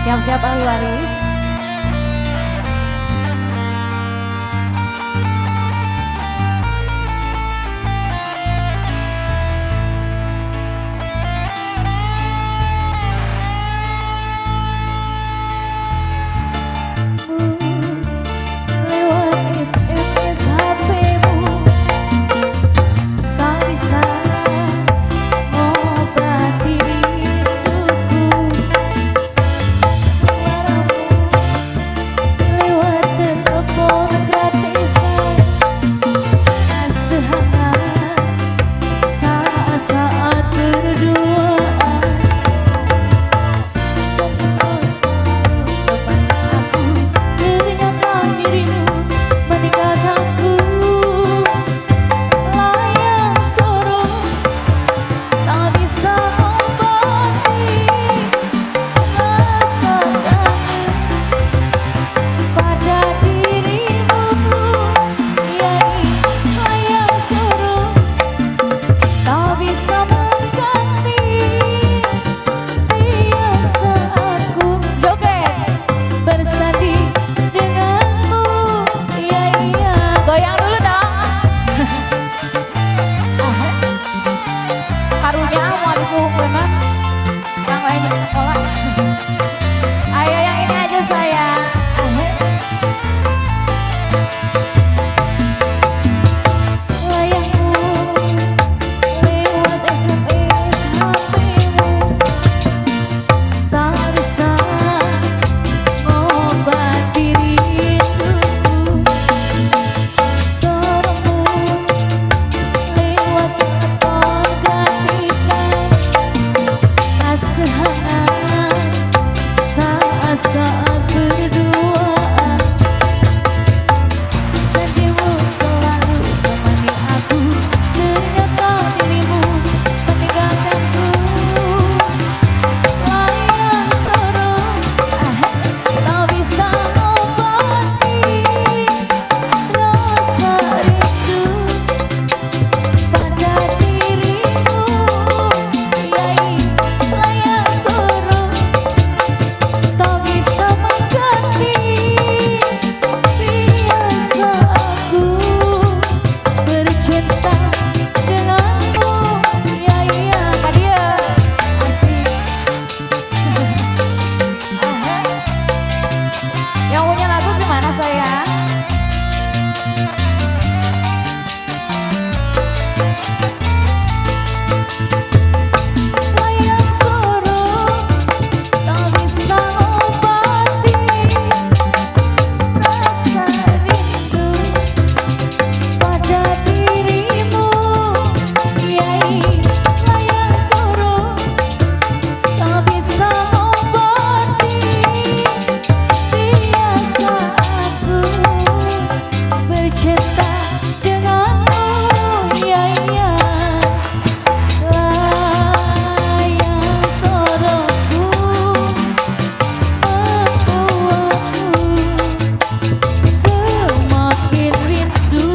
Siap-siap ahli waris. Lewat SMS HP-mu tak bisa ngobati rinduku. Suaramu lewat telepon gratisan, sehangat saat-saat berduaan. Janjimu selalu temani aku, ternyata dirimu meninggalkanku. Layang soro tak bisa ngobati rasa kangen pada dirimu. Yai layang soro tak bisa mengganti biasa aku joget bersanding denganmu. Iya iya, goyang dulu dong. Karunya mau disuhungkeun mah yang lain di sekolah. Ayo yang ini aja sayang. Layangmu lewat SMS HP-mu tak bisa ngobati rinduku. Suaramu lewat telepon gratisan, tak sehangat saat-saat berduaan. Janjimu selalu temani aku, ternyata dirimu meninggalkanku. Layang soro tak bisa ngobati rasa rindu pada dirimu. Yai layang soro tak bisa mengganti biasa aku bercinta denganmu. Ya iya, hadiah asik. Aha. Yang punya lagu gimana sayang? Layang soro tak bisa ngobati rasa rindu pada dirimu. Yai layang soro tak bisa ngobati biasa aku bercinta denganmu. Ya iya, layang soroku membuatku semakin rindu.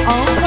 2.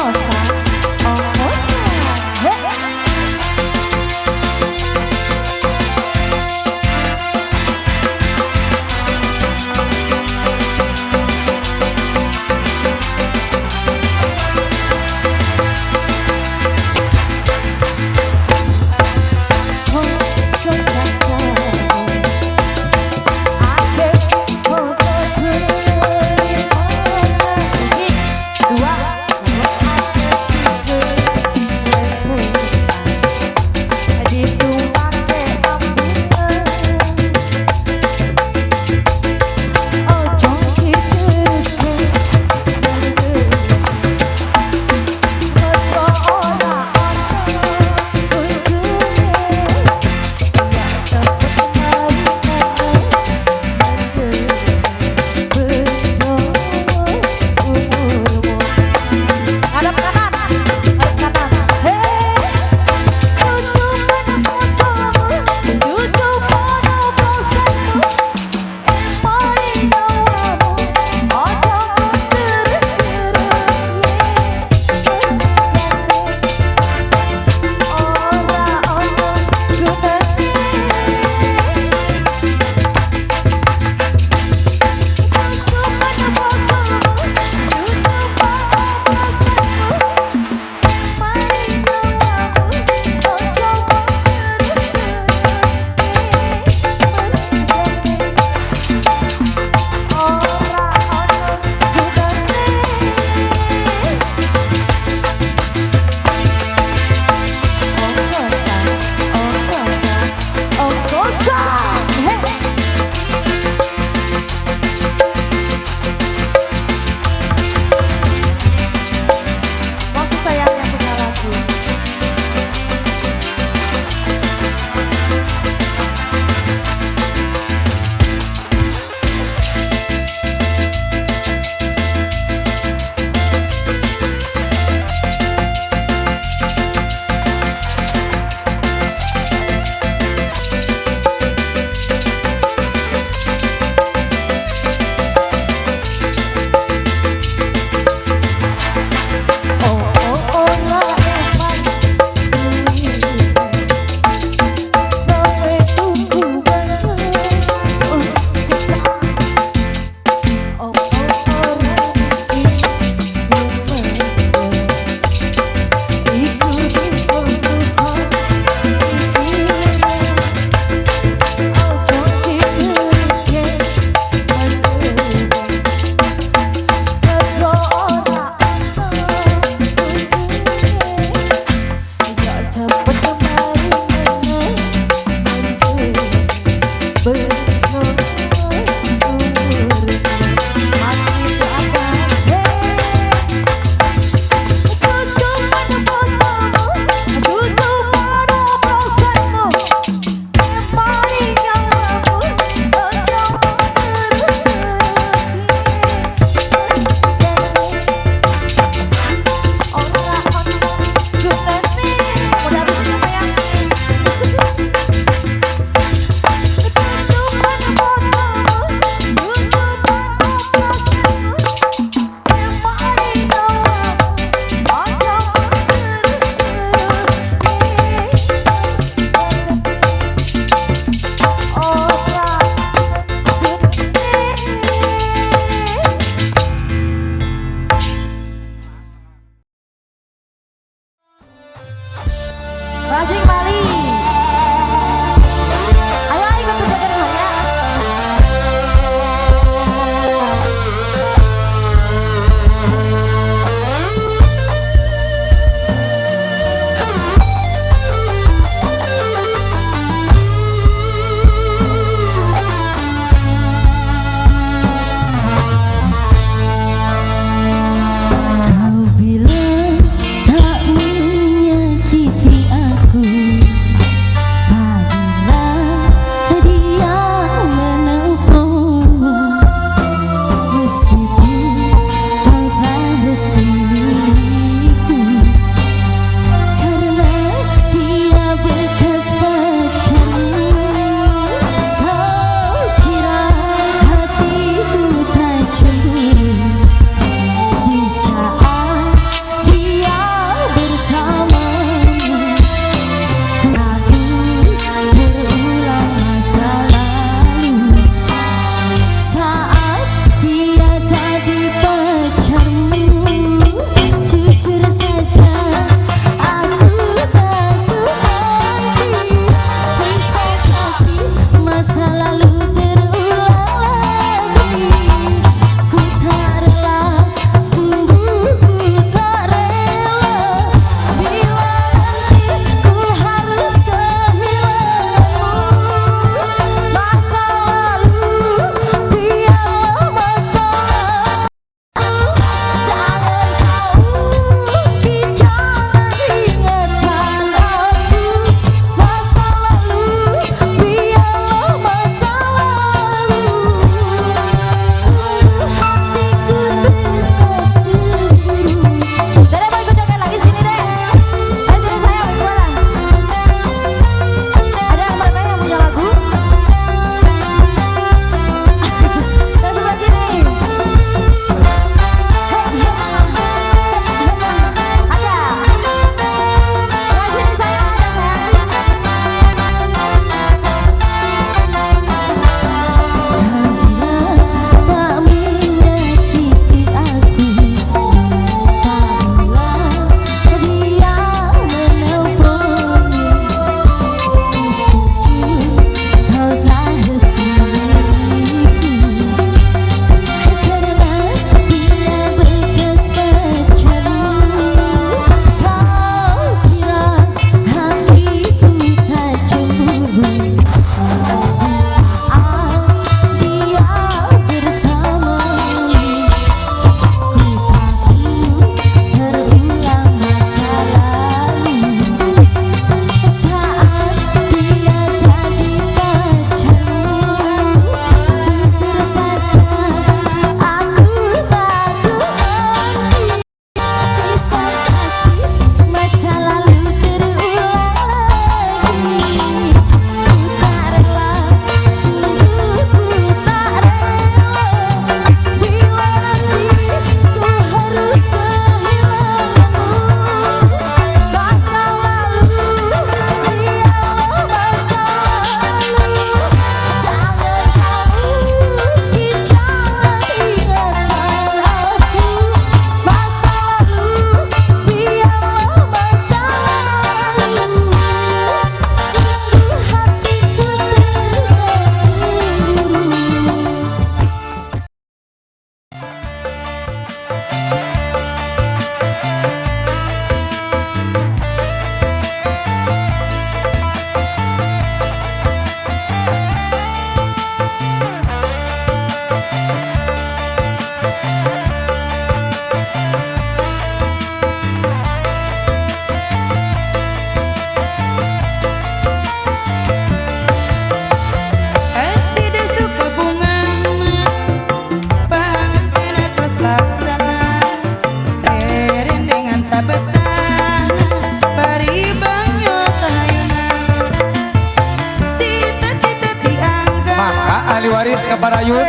Barayun.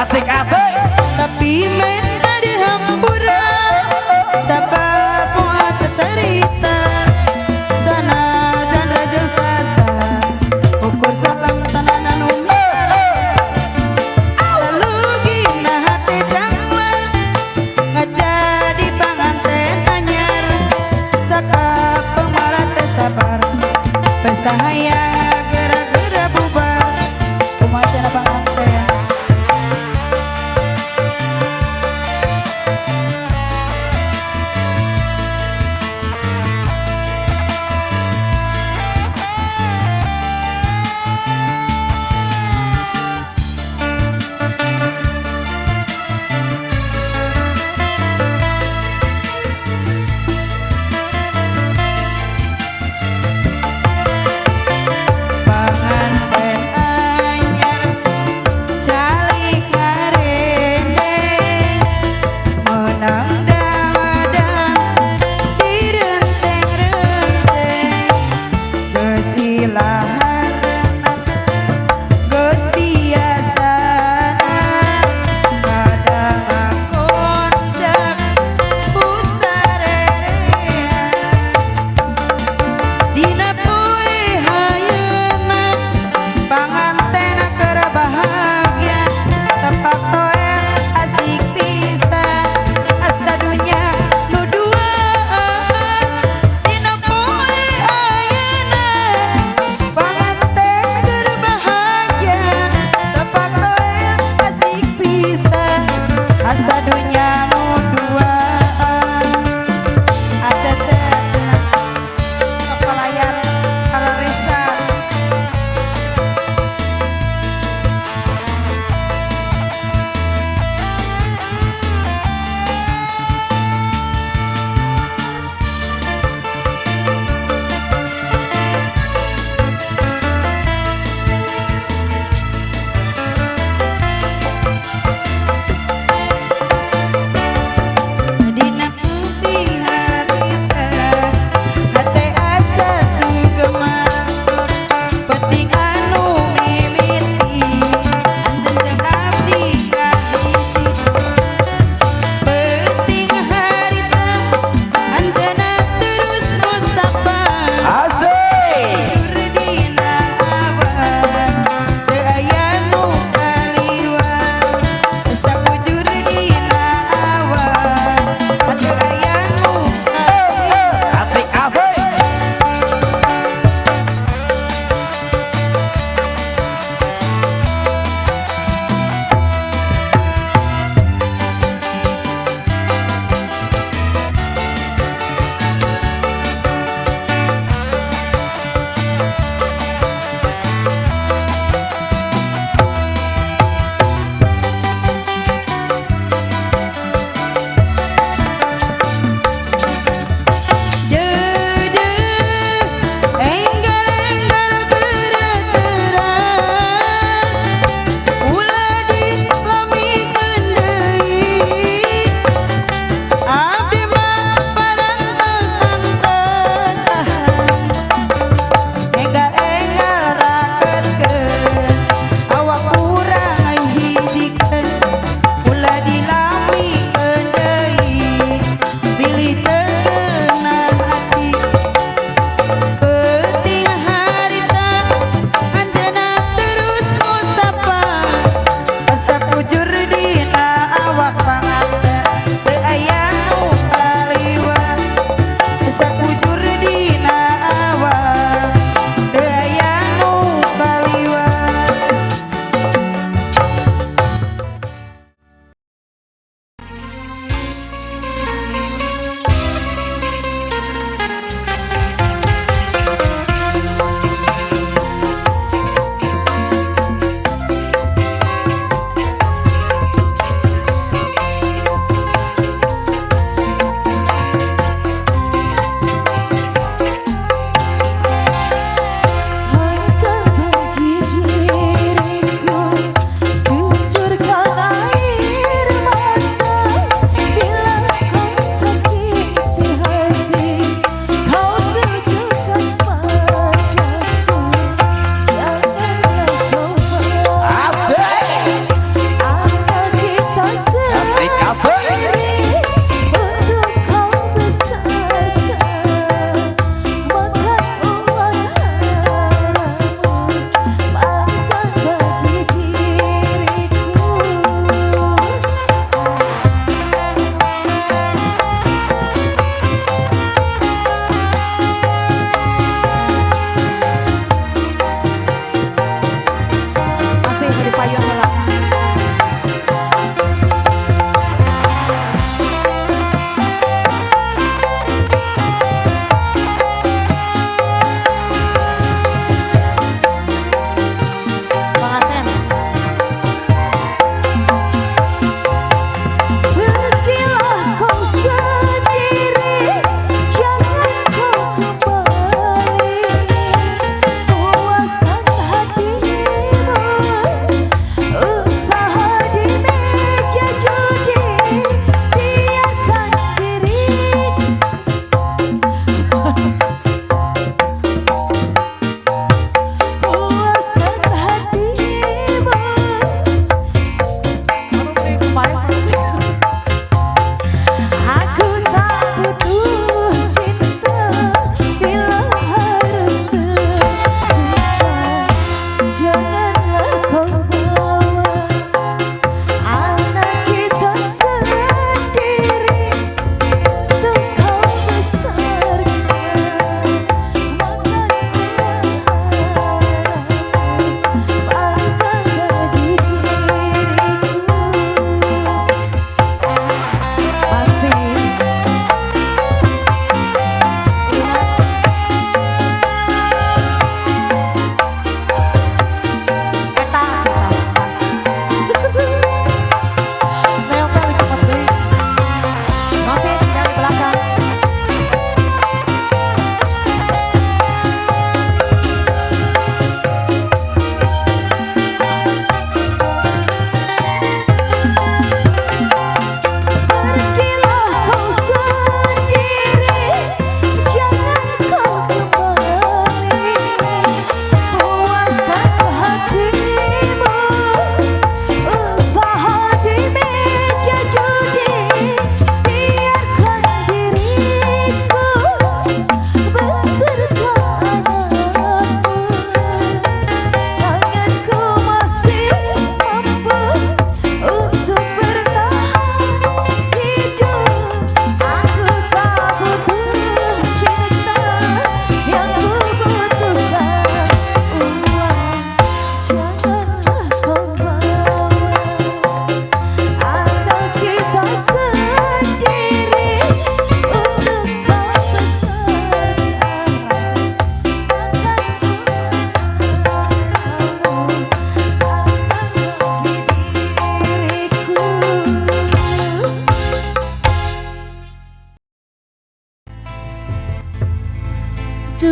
Asik asik. Tapi minta dihampura sabab moal cerita sanajan raja sasa ukur salam tananan umi lalu gina hati jangma ngajadi panganten anyar.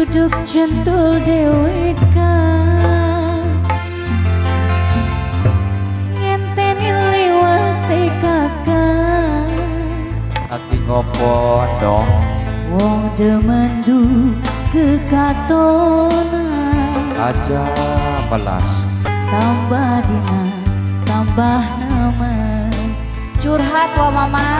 Duduk jentul dewekan, ngenteni liwate kakang. Ati ngopo dong? Wong demen du kekatonan. Aja pelas. Tambah dina tambah nemen. Curhat wa mama.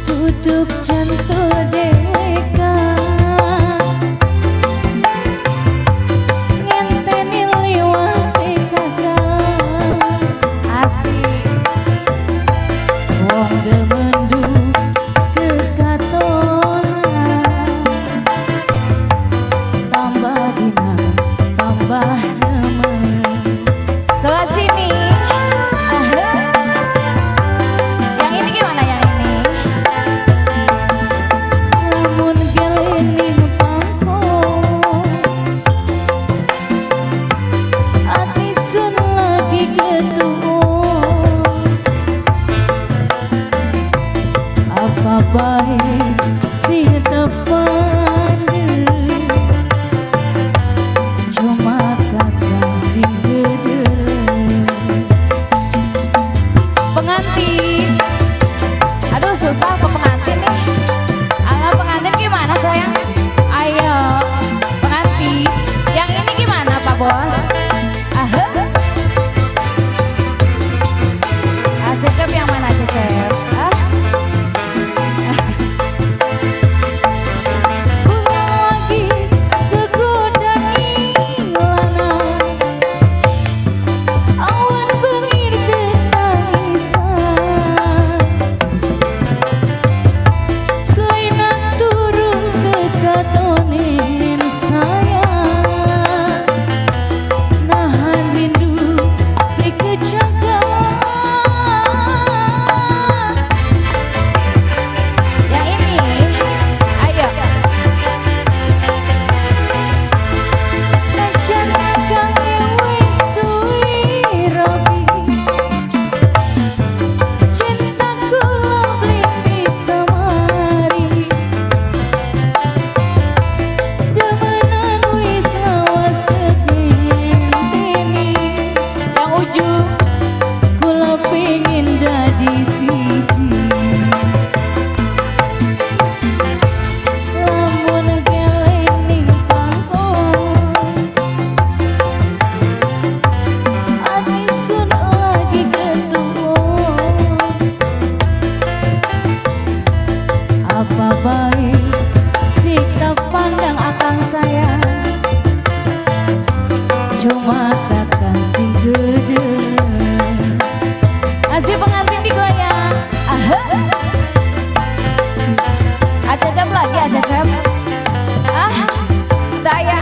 Duduk jantul dewekan, ngenteni liwate kakang. Asik. Wong demen du kekatonan. Tambah dina tambah nemen. Sebelah sini. Yang ini gimana yang ini? Lamun gelening pangkong, ati sun lagi ketuo. Apa bae sing tepandhe, cuma kakang sing gede. Pengantin. Aduh susah ke pengantin nih. Ala pengantin gimana sayang? Ayo pengantin. Yang ini gimana Pak Bos? Aha. Ah, Cecep yang mana Cecep? Ah. Lagi kegoda lanang, awan bengir ketangisan. Kelainan turu kekatonin sayang, nahan rindu di kejagaan. Yang ini. Ayo. Najan kange wis duwe rabi, cintaku beli bisa mari. Demenan wis lawas tekenteni, Yang ujung. kula pengin dadi siji. Lamun gelening pangkong, ati sun lagi ketuo. Apa bae sing tak pandang akang sayang, cuma kakang sing gede. Asik pengantin digoyang. Aha. Ah, Cecep lagi, ah, Cecep. Ah, daya.